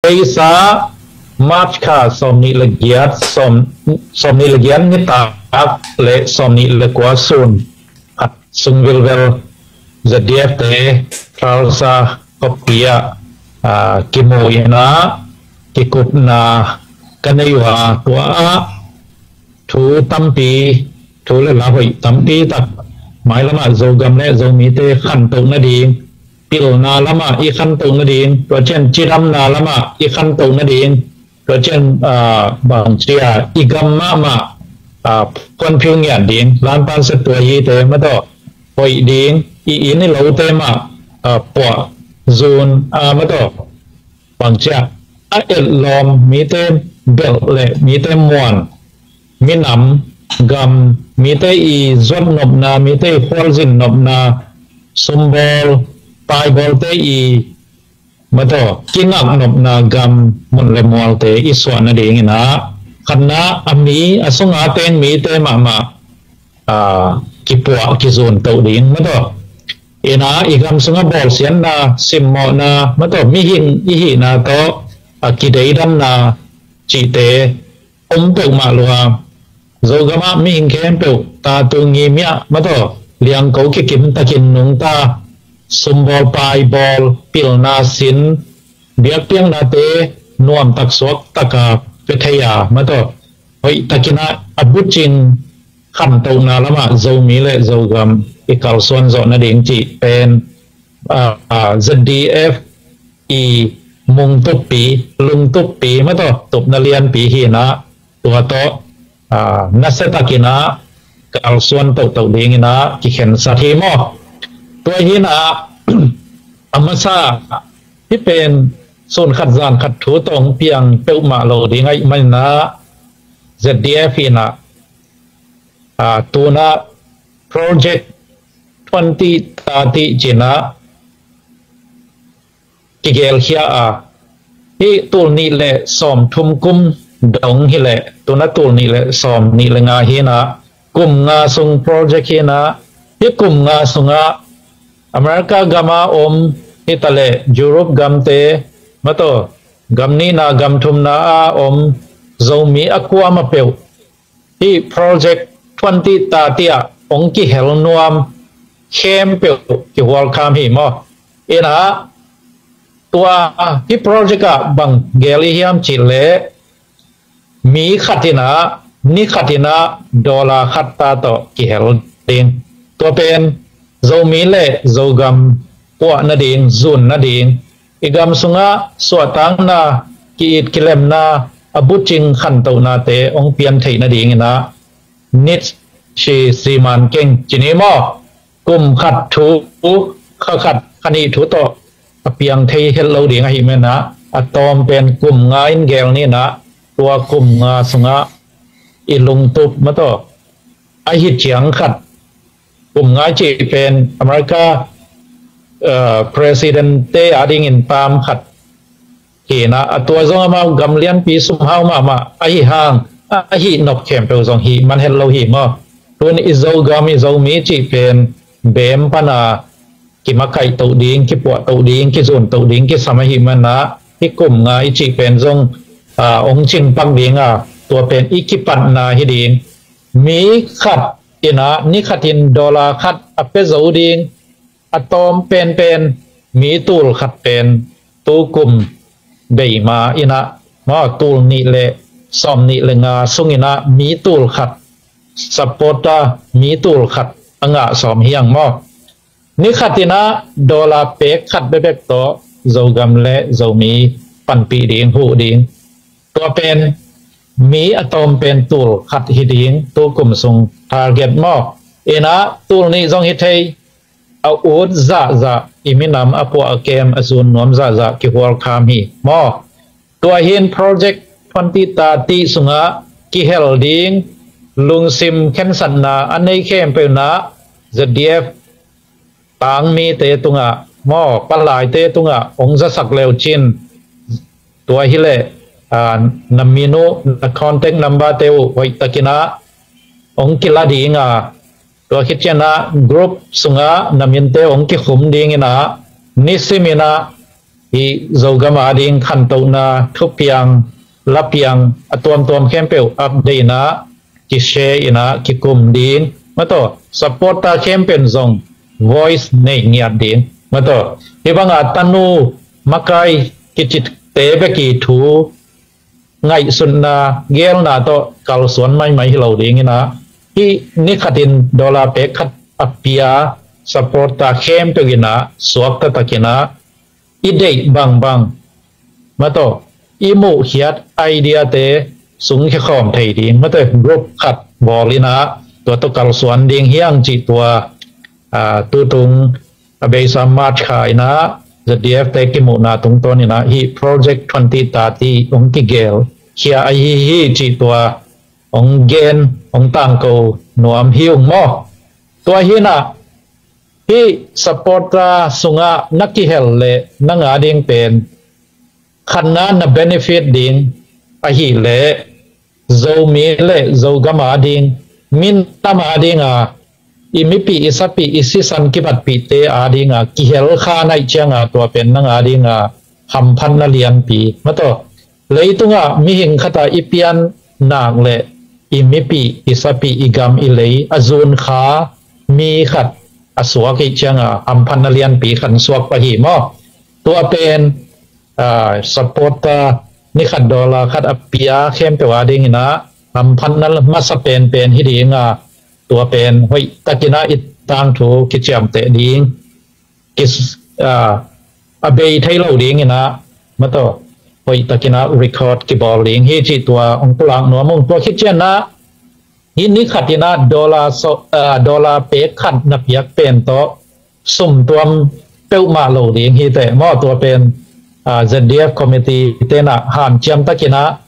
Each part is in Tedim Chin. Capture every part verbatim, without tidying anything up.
Beisa March kha sawmnih le giat, sawm, sawmnih le giat nitak le sawmnih le kua sun khat sung vilvel Z D F te Tulsa khuapi ah, ah, kimu in ah kikupna ka nei uh a, tua ah thu tampi, thu le la hoih tampi tak mailamah Zogam le Zomite khantoh nading, pilna lamah i khantoh nading, tua ciang cidamna lamah i khantoh nading, tua ciang, ah, bangcia i gam mahmah, ah, phuanphiu ngiat ding, lanpan set tua hite mataw, hoih ding, i inn i lote mah, ah, puah zun, ah, mataw, bangcia a etlawm mite belh le mite muan, minam gam mite i zuat nopna, mite i khualzin nopna, sumbawl paibawlte i mataw kingak nopna gam mun le mualte i suah nadingin ah khatna a mi a sunga teng mite mahmah, ah, kipuah kizun toh ding mataw. Ina i gam sunga bawlsiatna, simmawhna mataw, mihing i hihna tawh a kideidanna cihte om peuhmah lua. Zogamah mihing khempeuh tatu ngimia mataw liangko kikim takin nungta, sumbawl paibawl, pilna sin, biakpiaknate nuamtak suaktaka pia thei a mataw, hoihtakinah a bucing khantohna lamah Zomi le Zogam i kalsuan zawh nading cih pen, ah, ah, Z D F i mungtuppi, lungtuppi mataw, tupna lianpi hinah tua tawh, ah, nasiatakinah kalsuan tohtoh dinginah kikhensat hi maw. Tua hinah a masa hih pen sun khat zan khat thu tawh piang peuhmah lo ding ahih maninah Z D F hinah, ah, tunah Project twenty thirty cinah kigelkhia a, hih tul nih le sawm thum kum dong hileh tunah tul nih le sawm nih le nga hinah kum nga sung project hinah, hih kum nga sungah America gama om hitaleh Europe gamte mataw gam nihna gam thumna a om Zomi a kuamah peuh hih Project twenty thirty ah hong kihel nuam khempeuh kihualkham hi maw. Inah tua hih project ah bang gel i hiam cihleh mi khat inah ni khat inah dollar khat ta tawh kihel ding. Tua pen Zomi le Zogam puah nading, zun nading, i gam sungah suahtakna, ki-it kilemna, a bucing khantohnate hong pian theih nadinginah nit si siman keng cini maw. Kum khat thu, kha khat kha nih thu tawh a piang thei het lo ding ahih menah a tawm pen kum nga in gel ninah tua kum nga sungah i lungtup mataw ahi ciang khat kum nga i cih pen America, uh, President te adingin tam khat hinah a tua zong amau gam lianpi sumhau mahmah ahi hang ahi nop khempeuh zong hih man het lo hi maw. Tun i Zogam i Zomi cih pen beem pana kimakaih toh ding, kipuah toh ding, kizun toh ding kisam ahih manah hih kum nga i cih pen zong, ah, hong cingpak dinga tua pen i kipatna hi ding. Mi khat inah ni khatin dollar khat a pia zo ding. A tawm penpen mi tul khat pen tukum beima inah maw tul nih le sawm nih le nga sunginah mi tul khat supporter mi tul khat a ngah sawm hiang maw. Ni khat inah dollar pek khat bekbek tawh Zogam le Zomi panpih ding, huh ding. Tua pen mi a tawm pen tul khat hi ding tukum sung target maw. Inah tul nih zong hi thei, a ut zahzah, i minam a puah a kem a zun nuam zahzah kihualkham hi maw. Tua hin Project twenty thirty sungah kihel ding lungsim khensatna a nei khempeuh inah Z D F tangmite tungah maw, palaite tungah hong zasak leu cin tua hileh, ah, na min uh, na contact number te uh hoihtakinah hong kila dinga, tua khit cianah group sungah na minte hong kikhum dinginah nisiminah hih Zogam ading khantohna thupiang lapiang a tuamtuam khempeuh update inah kishare inah kikum ding. Mataw, supporter khempeuh zong voice nei ngiat ding. Mataw, hih banga tanu makai kicite beki thu ngaihsutna gelna tawh kalsuan maimai hi lo ding inah, hih ni khatin dollar pek khat a pia supporter khempeuh inah suakta takinah i deih bangbang, mataw, i muhkhiat idea te sungkhia khawm thei ding, mataw, group khat bawl inah tua tawh kalsuan ding hi hang cih tua, aa, tutung a beisa March kha inah Z D F te kimuhna tungtawn inah hih Project twenty thirty hong kigel khia ahi hi cih tua hong gen, hong tangko nuam hi ung maw. Tua hi inah hih supporter sungah na kihel le na ngah ding pen, khatna na benefit ding ahih leh Zomi le Zogam ading, minam adinga i mipih, i sapih, i sisan kibatpihte adinga kihel kha na hih cianga tua pen nang adinga hamphatna lianpi. Mataw, leitungah mihing khata i pian nak le i mipih, i sapih, i gam, i lei a zun kha mi khat a suak i hih cianga hamphatna lianpi khat suak pah hi maw. Tua pen, aa, supporter ni khat dollar khat a pia khempeuh ading inah hamphatna masa penpen hi dinga, tua pen hoih takinah i tangthu kiciamteh ding, ki, aa, a bei thei lo ding inah, mataw, hoih takinah record kibawl ding hi cih tua hong pulak nuam ung. Tua khit cianah hih ni khat inah dollar so, aa, dollar pek khat na piak pen tawh sum tuam peuhmah lo ding hi teh maw. Tua pen, aa, Z D F committee tenah hanciam takinah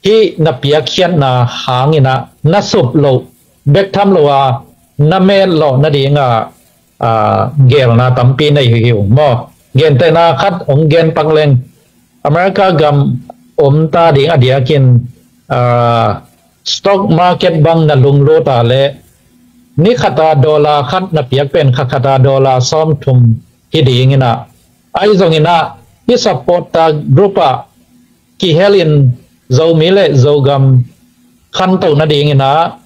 hih na piakkhiatna hang inah na sup loh bek tham lo a na met lawh nadinga, aa, gelna tampi nei hi ung maw. Gentehna khat hong gen pak leng, America gam om ta ding a diakin, aa, stock market bang na lunglut a le ni khata dollar khat na piak pen kha khata dollar sawmthum hi ding inah, ahi zong inah hih supporter group ah kihel in Zomi le Zogam khantoh nading inah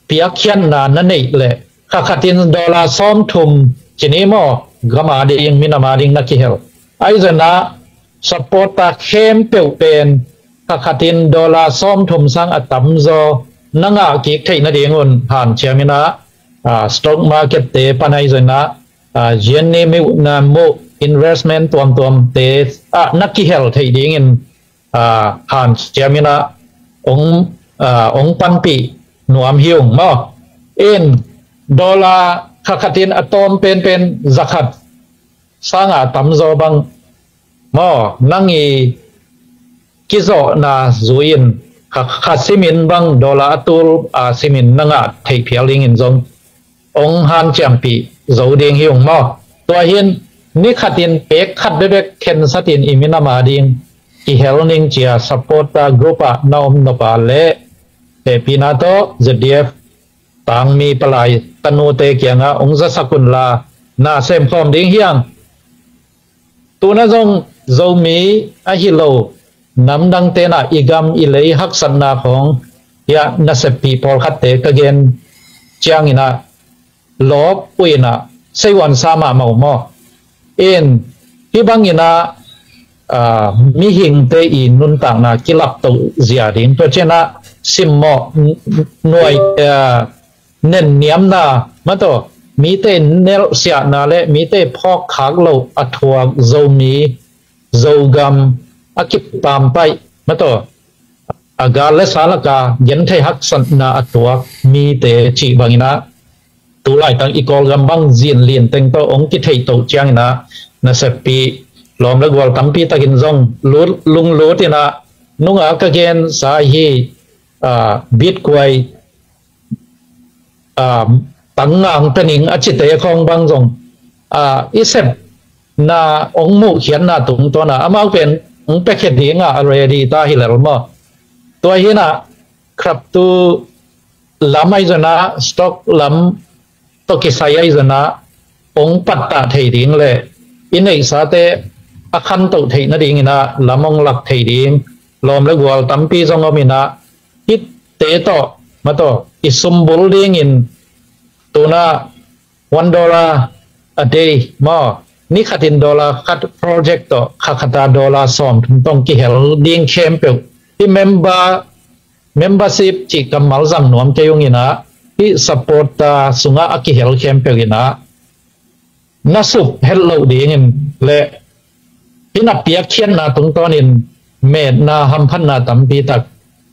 piakkhiatna na neih leh kha khatin dollar sawmthum ci ni maw, gam ading, minam ading na kihel. Ahi zong inah supporter khempeuh pen kha khatin dollar sawmthum sang a tamzaw na ngah kik theih nadingun hanciam inah, aa, stock market te pan ahi zong inah, aa, G N M na muh investment tuamtuamte ah na kihel theih dingin, aa, hanciam inah hong, aa, hong panpih nuam hi ung maw. In dollar kha khatin a tawm penpen za khat sanga a tamzaw bang maw, nang i kizawhna zui-in kha, kha simin bang dollar a tul a simin na ngah theih phial dingin zong hong hanciampih zo ding hi ung maw. Tua hi-in ni khatin pek khat bekbek khensatin i minam ading kihel ning ci-a supporter group ah na om nop a leh hehpihna tawh Z D F tangmi palai tanute kiangah hong zasak unla na semkhawm ding hi hang. Tu-in ah zong Zomi ahi lo namdang tenah i gam i lei haksatna khawng hiah naseppih pawlkhatte ka gen ciangin ah lawp uh in ah seiuansa mahmah uh maw. In hih bangin ah, aa, mihingte i nuntakna kilaptoh zia ding, tua ciangin ah simmawh, nuai, aa, nenniamna, mataw, mite nelhsiahna le mite phawkkhak loh a thuak Zomi, Zogam a kipaampaih, mataw, a gal le sa laka genthei haksatna a tuak mite cih bangin ah tu laitak i Kawlgam bang zin linteng tawh hong kitheihtoh ciangin ah naseppih lawm le gual tampi takin zong lut, lunglut in ah nunga ka gensa hi, aa, Bitkuai, aa, Tangngang Pening a cite khawng bang zong, aa, i sepna hong muhkhiatna tungtawn ah amau pen hong piakhia ding a ready ta hi lel maw. Tua hi-in ah khraptu lam ahi zong ah stock lam tawh kisai ahi zong ah hong pattah thei ding le i neihsate a khantoh theih nadingin ah lam hong lak thei ding lawm le gual tampi zong om in ah, hihte tawh, mah tawh i sumbul dingin tu-in ah one dollar a day maw, ni khatin dollar khat project tawh kha khata dollar sawm thum tawh kihel ding khempeuh, hih member, membership cih kammal zang nuam kei ung in ah, hih supporter sungah a kihel khempeuh in ah na suk het loh dingin le hih na piakkhiatna tungtawnin metna hamphatna tampi tak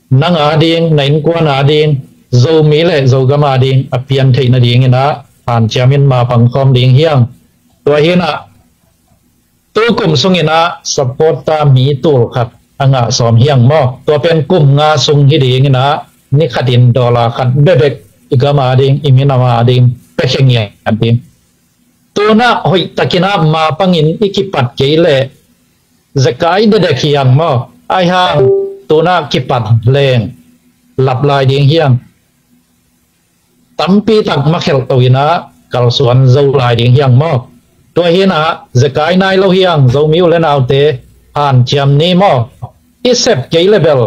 nang a ding, na innkuan a ding, Zomi le Zogam a ding a pian theih nadingin ah hanciamin mapang khawm ding hi hang. Tua hi in ah tu kum sungin ah supporter mi tul khat a ngah sawm hi hang maw. Tua pen kum nga sung hi dingin ah ni khatin dollar khat bekbek i gam a ding, i minam a ding pia khia ngiat ding. Tu-in ah hoihtakin ah mapangin i kipat kei leh zekai dekdek hi hang maw. Ahih hang tu-in ah kipat leng lap lai ding hi hang. Tampi tak makhelh to in ah kalsuan zo lai ding hi hang maw. Tua hi in ah zekai nai lo hi hang, Zomi u le naute, hanciam ni maw. I sep kei le bel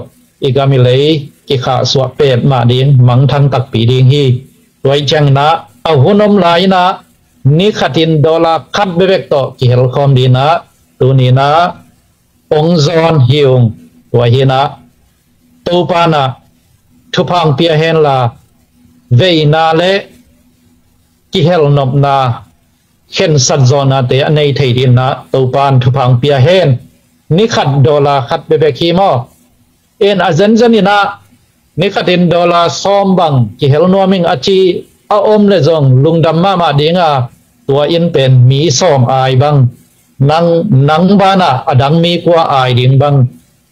i gam i lei kikhahsuah petmah ding, mangthang takpi ding hi. Tua ahih ciangin ah a hun om lai in ah ni khatin dollar khat bekbek tawh kihel khawm dingin ah tuni-in ah hong zawn hi ung. Tua hi in ah Topa in ah thupha hong pia hen la, veina le kihelnopna, khensat zawhnate a nei thei dingin ah Topa in thupha hong pia hen. Ni khat dollar khat bekbek hi maw. In a zenzen in ah ni khatin dollar sawm bang kihel nuam ing a ci a om leh zong lungdam mahmah ding a, tua in pen mi sawm ai bang, nang, nang banah a dang mi kua ai ding bang,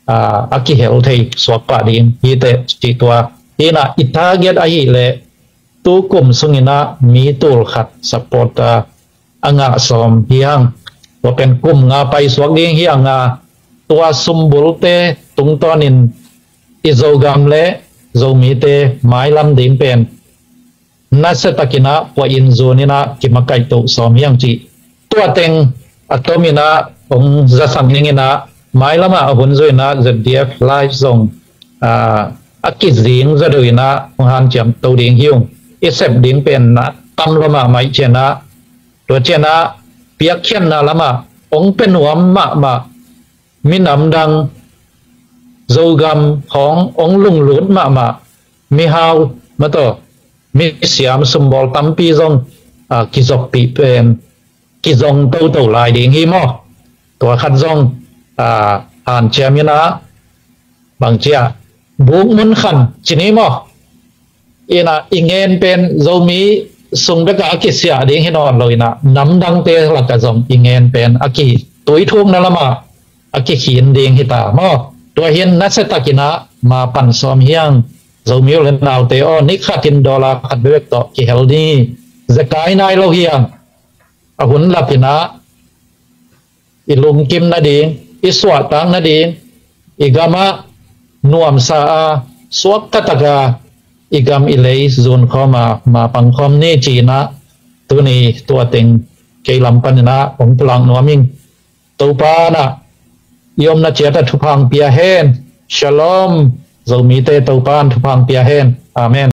aa, a kihel thei suak pah ding hi teh, cih tua hi in ah i target ahih leh tu kum sungin ah mi tul khat supporter a ngah sawm hi hang. Tua pen kum nga paisuak ding hi hang a, tua sumbulte tungtawnin i Zogam le Zomite mailam ding pen nasia takin ah puahin zun in ah kimakaih toh sawm hi hang cih. Tua teng a tomin ah hong zasak ning in ah, mailam ah a hun zui in ah Z D F Live zong, aa, a kizing zaw deuh in ah hong hanciam to ding hi ung. I sep ding pen na tam lua mahmah ahih ciangin ah, tua ciangin ah piakkhiatna lamah hong pia nuam mahmah, minam dang, Zogam khawng hong lunglut mahmah mihau, mah tawh misiam sumbawl tampi zong, aa, kizopih pen kizong toto lai ding hi maw. Tua khat zong, aa, hanciam in ah, bang ci a, buk mun khan ci ni maw. In ah i ngen pen Zomi sung bek ah a kisiah ding hi nawn lo in ah, namdangte lakah zong i ngen pen a kitui thukna lamah a kikhin ding hi ta maw. Tua hi in nasia takin ah mapan sawm hi hang, Zomi u le naute aw. Ni khatin dollar khat bekbek tawh kihel ding hi. Zekai nai lo hi hang. A hun lap in ah i lungkim nading, i suahtak nading, i gam ah nuamsa a, suakta tak a, i gam i lei zun khawm a, mapang khawm ni ci in ah, tuni tua teng kei lam panin ah hong pulak nuam ing. Topa in ah i omna ciat ah thupha hong pia hen. Shalom. Zomite Topa in thupha hong pia hen. Amen.